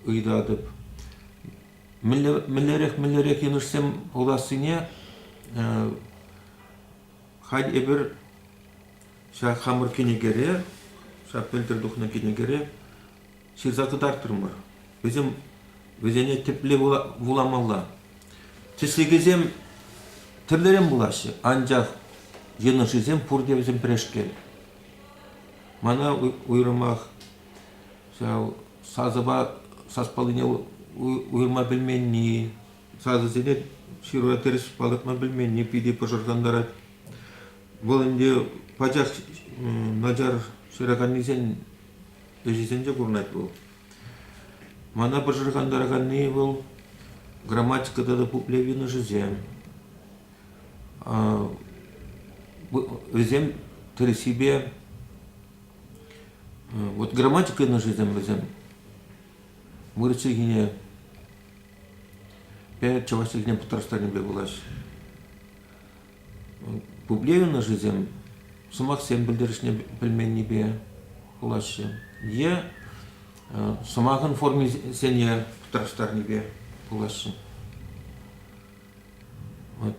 ыйтатӑп. Мӗнлерех-мӗнлерех йӑнӑшсем пулассине халь эпир ҫак хамӑр кӗнекере, ҫак пӗлтӗр тухнӑ кӗнекере ҫырса кӑтартрӑмӑр. Вӗсем вӗсене тӗплӗ вуламалла. Тӗслӗхӗсем тӗрлӗрен пулаҫҫӗ, анчах йӑнӑшӗсем пурте вӗсем пӗрешкел. Мана уйрӑмах ҫав сасӑпа саспаллине уйӑрма пӗлменни, сасӑсене ҫырура тӗрӗс палӑртма пӗлменни питӗ пӑшӑрхантарать. Вӑл ӗнтӗ пачах начар ҫыраканнисен ӗҫӗсенче курӑнать вӑл. Мана пӑшӑрхантараканни вӑл грамматика тата пуплев йӑнӑшӗсем. Вӗсем тӗрӗссипе вот грамматика йӑнӑшӗсем вӗсем вырӑс чӗлхине чӑваш чӗлхине пӑтраштарнипе пулаҫҫӗ. Пуплев йӑнӑшӗсем сӑмахсем пӗлтерӗшне пӗлменнипе пулаҫҫӗ е сӑмахӑн формисене пӑтраштарнипе пулаҫҫӗ. Вот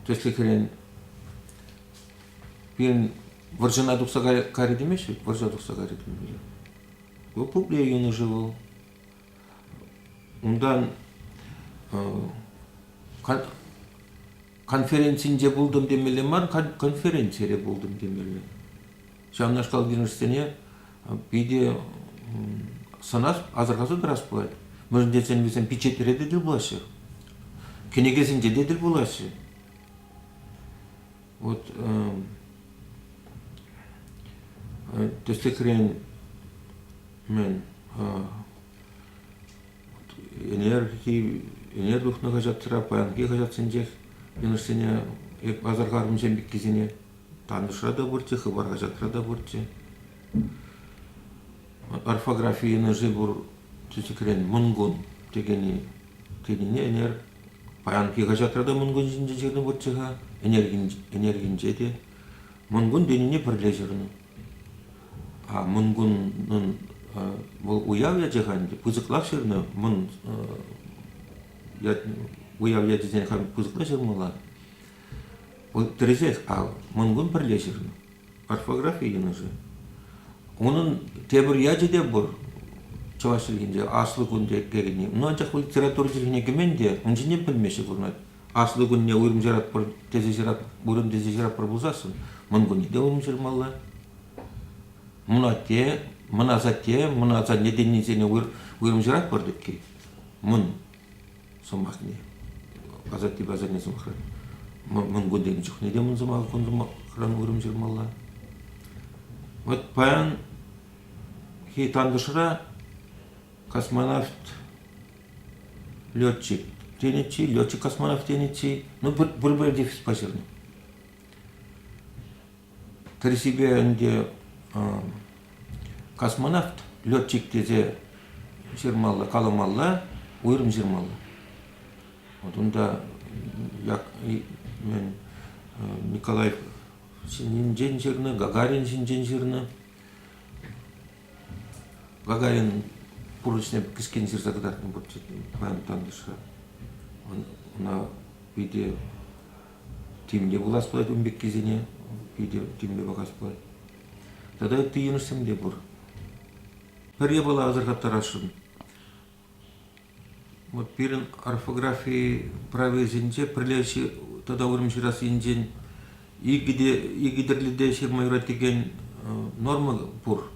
тӗслӗхрен пирӗн вӑрҫӑна тухса кайрӗ темеҫҫӗ, вӑрҫа тухса кайрӗ темелле. Вӑл пуплев йӑнӑшӗ вӑл. Унтан конференцинче пултӑм темелле мар, конференцире пултӑм темелле. Ҫавнашкал йӑнӑшсене питӗ сӑнас, асӑрхаса тӑрас пулать. Мӗншӗн тесен вӗсем пичетре те тӗл пулаҫҫӗ, кӗнекесенче те тӗл пулаҫҫӗ. Вот тӗслӗхрен мӗн ӗнерхи ӗнер тухнӑ хаҫатра, паянхи хаҫатсенчех йӑнӑшсене эп асӑрхарӑмсем пеккисене Тантӑшра та пурччӗ, Хыпар хаҫатра та пурччӗ. Орфографи йӑнӑшӗ пур тӗслӗхрен Мӑнкун текенни тенине ӗнер паянхи хаҫатра та Мӑнкун ҫинчен ҫырнӑ пурччӗ-ха, ӗнерхинче те. Мӑнкун тенине пӗрле ҫырнӑ. А Мӑнкунӑн вӑл уяв ячӗ-ха ӗнтӗ, пысӑклах ҫырнӑ мӑн уяв ячӗсене пысӑкла ҫырмалла. Вӑл тӗрӗсех, а Мӑнкун пӗрле ҫырнӑ. Орфографи йӑнӑшӗ. Унӑн тепӗр ячӗ те пур чӑваш чӗлхинче, Аслӑ кун текенни. Ну, анчах вӑл литература чӗлхине кӗмен те, ун ҫинчен пӗлмеҫҫӗ курӑнать. Аслӑ кунне уйрӑм ҫыратпӑр тесе ҫырат, уйрӑм тесе ҫыратпӑр пулсассӑн, Мӑнкунне те уйрӑм ҫырмалла. Мӑн атте, мӑн асатте, мӑн асанне тенисене уйрӑм ҫыратпӑр тӗкки. Мӑн сӑмахне, асаттепе асанне сӑмахран. Мӑн кун тенӗ чухне те мӑн сӑмах кун сӑмахран уйрӑм ҫырмалла. Вот паянхи тантӑшра космонавт летчик тенӗччӗ, летчик-космонавт тенӗччӗ, ну пӗр-пӗр дефиспа ҫырнӑ. Тӗрӗссипе ӗнтӗ космонавт летчик тесе ҫырмалла, каламалла, уйрӑм ҫырмалла. Вот унта мӗн Николаев ҫинчен ҫырнӑ, Гагарин ҫинчен ҫырнӑ. Гагарин пурнӑҫне кӗскен ҫырса кӑтартнӑ пурччӗ паян тантӑшра. Ӑна питӗ тимлӗ пулас пулать ун пеккисене, питӗ тимлӗ пӑхас пулать. Тата ытти йӑнӑшсем те пур. Пӗр япала асӑрхаттарасшӑн. Вот пирӗн орфографи правилисенче пӗрле тата уйрӑм ҫырас енчен икӗ те икӗ тӗрлӗ те ҫырма юрать текен норма пур.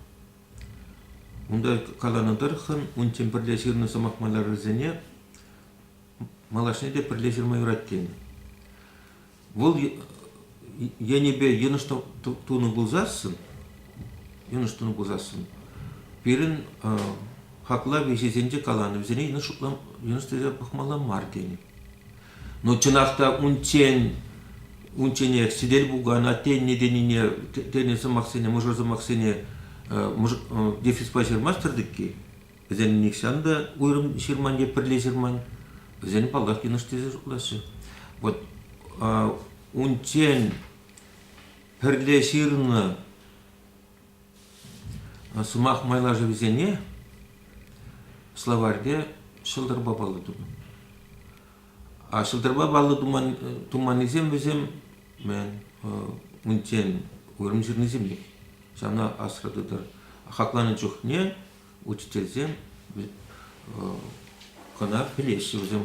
Унта каланӑ тӑрӑххӑн унччен пӗрле ҫырнӑ сӑмах майлашусене малашне те пӗрле ҫырма юрать тенӗ. Вӑл енӗпе йӑнӑш тунӑ пулсассӑн, йӑнӑш тунӑ пулсассӑн, пирӗн хаклав виҫисенче каланӑ, вӗсене йӑнӑш шутлам, йӑнӑш тесе пӑхмалла мар тенӗ. Но чӑнах та унччен унчченех сӗтел-пукан, атте-анне тенине, тенӗ сӑмахсене, мӑшӑр сӑмахсене дефиспа ҫырмастӑр-тӗк-и? Вӗсен нихҫан та уйрӑм ҫырман е пӗрле ҫырман. Вӗсен, паллах, йӑнӑш тесе шутлаҫҫӗ. Вот унччен пӗрле ҫырнӑ сӑмах майлашӑвӗсене. словарьте ҫӑлтӑрпа паллӑ тунӑ. А ҫӑлтӑрпа паллӑ туманнисем вӗсем мӗн унччен уйрӑм ҫырнисемех. Ҫавна асра тытӑр. Хакланӑ чухне учительсем кӑна пӗлеҫҫӗ вӗсем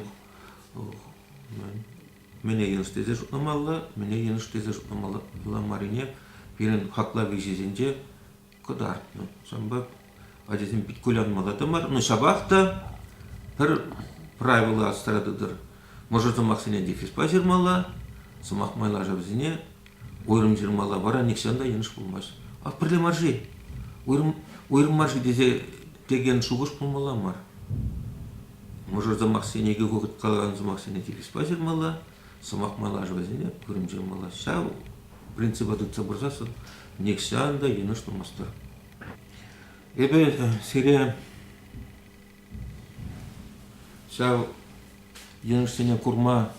мӗне йӑнӑш тесе шутламалла, мӗне йӑнӑш тесе шутламалла маррине пирӗн хаклав виҫисенче кӑтартнӑ. Ҫавӑнпа ачасем пит кулянмалла та мар. Но ҫапах та пӗр правило асра тытӑр. Мӑшӑр сӑмахсене дефиспа ҫырмалла, сӑмах майлашӑвӗсене уйрӑм ҫырмалла, вара нихҫан та йӑнӑш пулмасть. Ах, пӗрле мар-ши? Уйрӑм, уйрӑм мар-ши тесе текен шухӑш пулмалла мар. Мӑшӑр сӑмахсене, икӗ вӑхӑт калакан сӑмахсене дефиспа ҫырмалла, сӑмах майлашӑвӗсене уйрӑм ҫырмалла. Ҫав принципа тытса пырсассӑн нихҫан та йӑнӑш тумастӑр. Эпӗ сире ҫав йӑнӑшсене курма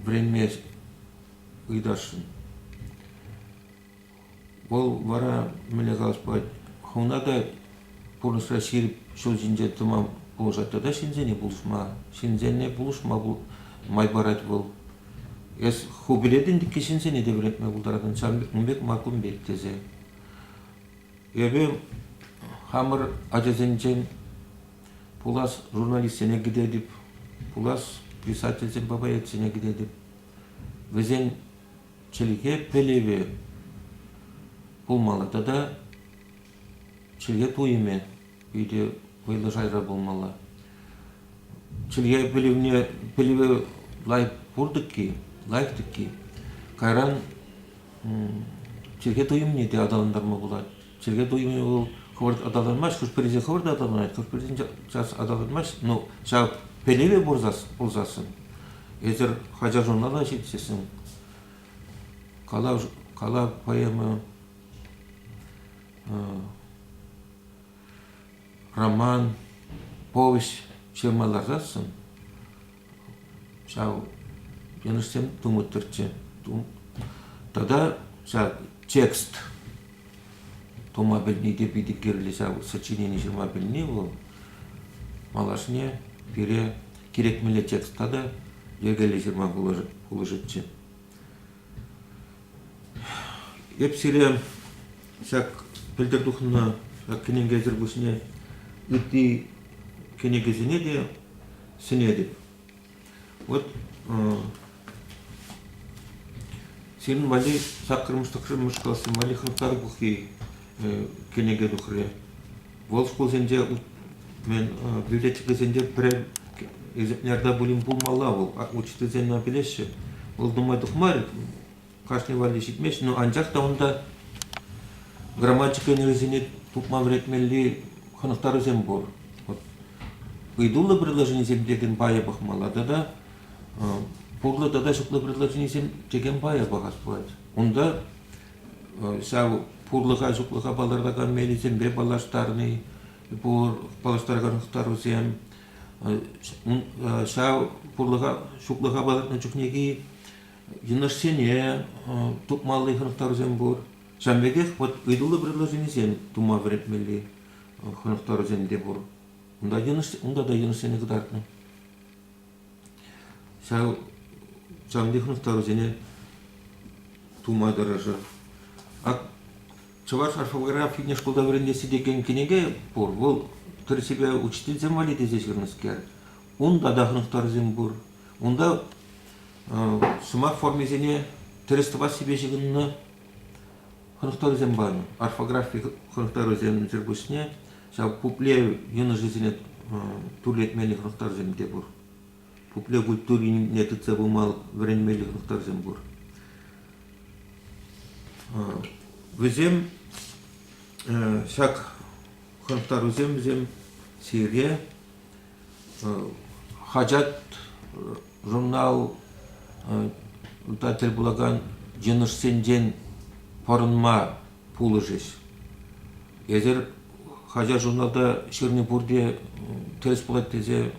вӗренме ыйтасшӑн. Вӑл вара, мӗнле калас пулать, хӑвна та пурнӑҫра ҫирӗп ҫул ҫинче тӑма пулӑшать тата ҫынсене пулӑшма, ҫынсене пулӑшма май парать вӑл. Эс ху пӗлетӗн тӗкки ҫынсене те вӗрентме пултаратӑн, ҫавӑн пек, ун пек мар, кун пек тесе. Эпӗ хамӑр ачасенчен пулас журналистсене кӗтетӗп, пулас писательсемпе поэтсене кӗтетӗп. Вӗсен чӗлхе пӗлӗвӗ пулмалла тата чӗлхе туйӑмӗ питӗ вӑйлӑ шайра пулмалла. Чӗлхе пӗлӗвне пӗлӗвӗ лайӑх пур тӑкки, лайӑх тӑкки кайран чӗлхе туйӑмне те аталантарма пулать. Чӗлхе туйӑмӗ вӑл хӑвӑрт аталанмасть, хӑш-пӗрисен хӑвӑрт аталанать, хӑш-пӗрисен час аталанмасть. Ну, ҫав пӗлӗвӗ пулсассӑн, эсир хаҫат-журнала ҫитсессӗн калав, калав поэма, роман, повесть ҫырма ларсассӑн ҫав йӑнӑшсем тумӑттӑрччӗ. Тата ҫак текст тума пӗлни те питӗ кирлӗ ҫав сочинени ҫырма пӗлни вӑл малашне пире кирек мӗнле текста та йӗркеллӗ ҫырма пулӑшӗччӗ. Эп сире ҫак пӗлтӗр тухнӑ ҫак кӗнекесӗр пуҫне ытти кӗнекесене те сӗнетӗп. Вот сирӗн валли саккӑрмӗш тӑххӑрмӗш классем валли хӑнӑхтару пуххи кӗнеке тухрӗ. Вӑл шкулсенче мӗн библиотекӑсенче пӗрер экземплярта пулин пулмалла вӑл. Учительсем ӑна пӗлеҫҫӗ. Вӑл нумай тухмарӗ, кашни валли ҫитмест, но анчах та унта грамматика ӗнерӗсене тупма вӗрентмелли хӑнӑхтарусем пур. Вот ыйтуллӑ предложенисем текен пайӗ пӑхмалла тата пурлӑ тата ҫуклӑ предложенисем текен пайӗ пӑхас пулать. Унта ҫав пурлӑха-ҫуклӑха палӑртакан мелӗсемпе паллаштарни, пур паллаштаракан хӑнӑхтарусем, ҫав пурлӑха, ҫуклӑха палӑртнӑ чухнехи йӑнӑшсене тупмалли хӑнӑхтарусем пур. Ҫавӑн пекех вот ыйтуллӑ предложенисем тума вӗрентмелли хӑнӑхтарусем те пур. Унта йӑнӑш, унта та йӑнӑшсене кӑтартнӑ. Ҫав ҫавӑн пек хӑнӑхтарусене тума тӑрӑшӑр. Ак чӑваш орфографине шкулта вӗрентесси текен кӗнеке пур. Вӑл тӗрӗссипе учительсем валли тесе ҫырнӑскер. Унта та хӑнӑхтарусем пур. Унта сӑмах формисене тӗрӗс тӑвассипе ҫыхӑннӑ хӑнӑхтарусем панӑ. Орфографи хӑнӑхтарусемсӗр пуҫне ҫав пуплев йӑнӑшӗсене тӳрлетмелли хӑнӑхтарусем те пур. Пуплев культурине тытса пыма вӗренмелли хӑнӑхтарусем пур. Вӗсем ҫак хӑнӑхтарусем вӗсем сире хаҫат, журнал та тӗл пулакан йӑнӑшсенчен пӑрӑнма пулӑшӗҫ. Эсир хаҫат-журналта ҫырни пурте тӗрӗс пулать тесе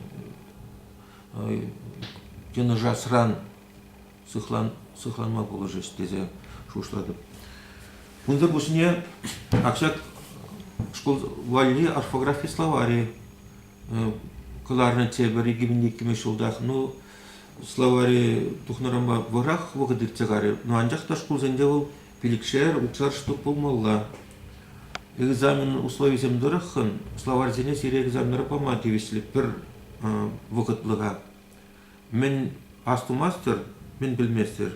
йӑнӑшасран сыхланма пулӑшӗҫ тесе шухӑшлатӑп. Унсӑр пуҫне ак ҫак Шкул валли орфографи словарӗ кӑларнӑччӗ пӗр 2002 ҫултах. Ну, словаре тухнӑранпа вӑрах вӑхӑт иртсе карӗ. Ну, анчах та шкулсенче вӑл пилӗкшер, ултшар штук пулмалла. Экзамен условийӗсем тӑрӑххӑн словарьсене сире экзаменра пама тивӗҫлӗ пӗр вӑхӑтлӑха. Мӗн астумастӑр, мӗн пӗлместӗр,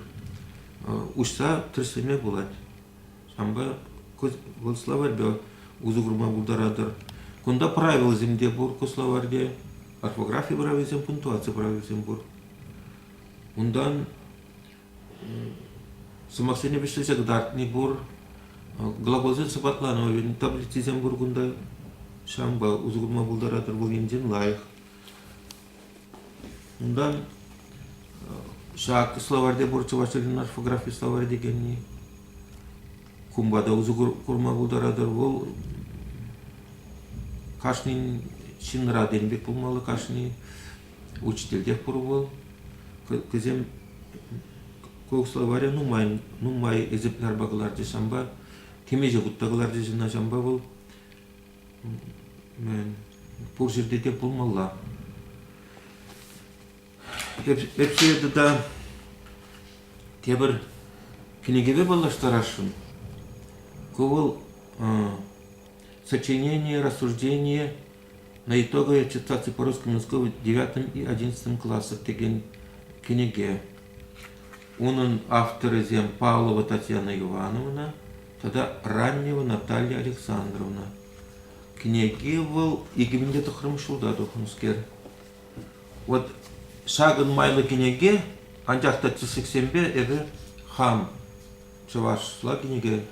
уҫса тӗрӗслеме пулать. Ҫавӑнпа вӑл словарьпе усӑ курма пултаратӑр. Кунта правилӑсем те пур ку словарьте. Орфографи правилисем, пунктуаци правилисем пур. Унтан сӑмахсене вӗҫлесе кӑтартни пур. Глаголсен сӑпатланӑвӗн таблицисем пур кунта. Ҫавӑнпа усӑ курма пултаратӑр, вӑл енчен лайӑх. Унтан ҫак словарьте пур чӑваш чӗлхин орфографи словарӗ текенни. Кунпа та усӑ курма пултаратӑр. Вӑл кашнин ҫынра тенӗ пек пулмалла, кашни учительтех пур вӑл. Кӗсем ку словаре нумай, нумай экземплярпа кӑларчӗҫ, ҫавӑнпа темиҫе хут та кӑларчӗҫ ӑна, ҫавӑнпа вӑл пур ҫӗрте те пулмалла. Эп сире тата тепӗр кӗнекепе паллаштарасшӑн. Ку вӑл сочинение, рассуждение на итоговой аттестации по русскому языку в девятом и одиннадцатом классах текен кӗнеке. Унӑн авторӗсем Павлова Татьяна Ивановна тата Раннева Наталья Александровна. Кӗнеки вӑл 2009 ҫулта тухнӑскер. Вот ҫакӑн майлӑ кӗнеке, анчах та тӗслӗхсемпе эпӗ хам чӑвашла кӗнеке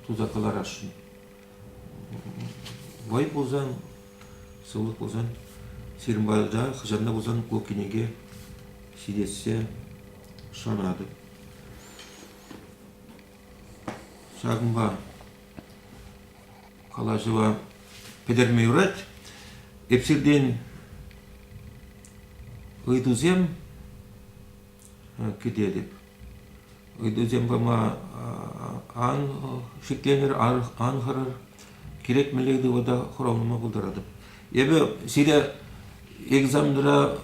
туса кӑларасшӑн. Вӑй пулсан, сывлӑх пулсан, сирӗн пата хӑҫан та пулсан ку кӗнеке ҫитессе шанатӑп. Ҫакӑнпа калаҫӑва пӗтерме юрать. Эп сиртен ыйтусем кӗтетӗп. Ыйтусем пама ан шикленӗр, ан хӑрӑр. Кирек мӗнле ыйтӑва та хуравлама пултаратӑп. Эпӗ сире экзаменра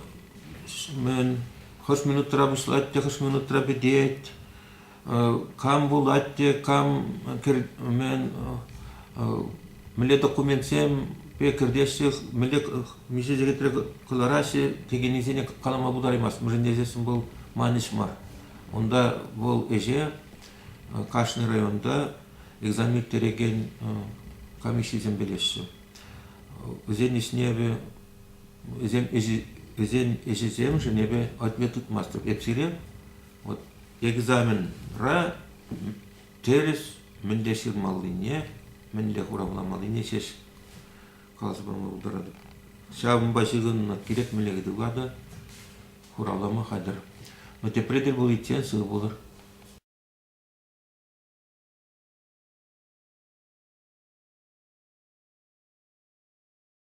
мӗн хӑш минутра пуҫлать те хӑш минутра пӗтет, кам вулать те кам мӗн мӗнле документсемпе кӗртеҫҫӗ, мӗнле миҫе сехетре кӑлараҫҫӗ текеннисене калама пултараймасть. Мӗншӗн тесессӗн вӑл ман ӗҫ мар. Унта вӑл ӗҫе кашни районта экзамен ирттерекен комиссисем пӗлеҫҫӗ. Вӗсен ӗҫне эпӗ вӗсем вӗсен ӗҫӗсемшӗн эпӗ ответ тытмастӑп. Эп сире вот экзаменра тӗрӗс мӗнле ҫырмаллине, мӗнле хуравламаллине ҫеҫ каласа пама пултаратӑп. Ҫавӑнпа ҫыхӑннӑ кирек мӗнле ыйтӑва та хуравлама хатӗр. Но тепре тӗл пуличчен сывӑ пулӑр.